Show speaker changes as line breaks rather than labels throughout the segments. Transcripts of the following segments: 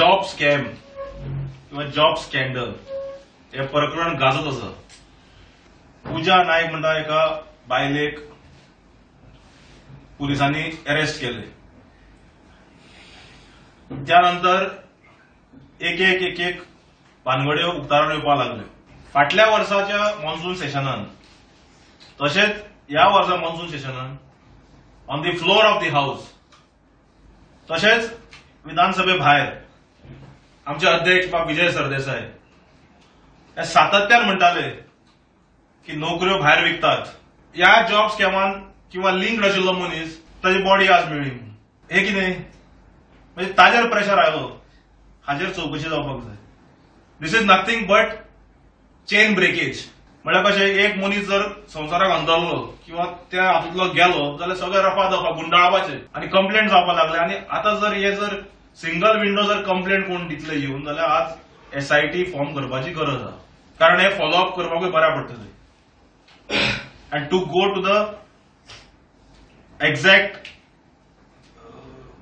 Job scam किंवा job scandal हे प्रकरण गाजत आसा. पूजा नायक म्हणटा एका बायलेक पुलिसांनी अरेस्ट केले. त्यानंतर एक एक एक एक भानगड्यो उक्ताडार येवपाक लागल्यो. फाटल्या वर्साच्या मॉन्सून सेशनान तशेंच ह्या वर्सा monsoon सेशनान on the floor of the house तशेंच विधानसभे भायर आमचे अध्यक्ष बाब विजय सरदेसाय हे सातत्यान म्हणटाले की नोकऱ्यो भायर विकतात. ह्या जॉब स्कॅमान किंवा लिंक आशिल्लो मनीस ताची बॉडी आज मेळ्ळी. हे कितें म्हणजे ताजेर प्रेशर आयलो, हाजेर चवकशी जावपाक जाय. This is nothing but chain breakage. म्हळ्यार कशें, एक मनीस जर संवसाराक अंदरलो किंवा त्या हातूंतलो गेलो जाल्यार सगळे रफा दफा गुंडाळपाचे आनी कंप्लेंट जावपाक लागले. आनी आतां जर हे जर सिंगल विंडो जर कंप्लेंट कोण दितले येवन जाल्यार आज एसआयटी फॉर्म करपाची गरज आसा, कारण हे फॉलोअप करपाकूय बऱ्याक पडटलें. And to go to the exact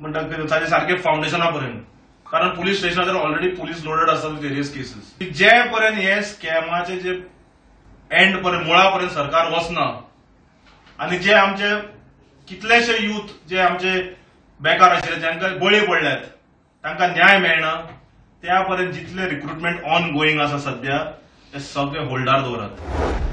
म्हणटा ताजे सारके फावंडेशना पर्यंत, कारण पुलीस स्टेशनाचेर ऑलरेडी पुलीस लोडेड आसा विथ वेरियस केसीस. जे पर्यंत हे स्कॅमाचे जे एंड पर्यंत मुळा पर्यंत सरकार वचना आनी जे आमचे कितलेशे यूथ जे आमचे बेकार आशिल्ले जांकां बळी पडल्यात तांकां न्याय मेळना, त्या पर्यंत जितले रिक्रुटमेंट ऑन गोईंग आसा सद्या ते सगळे होल्डार दवरात.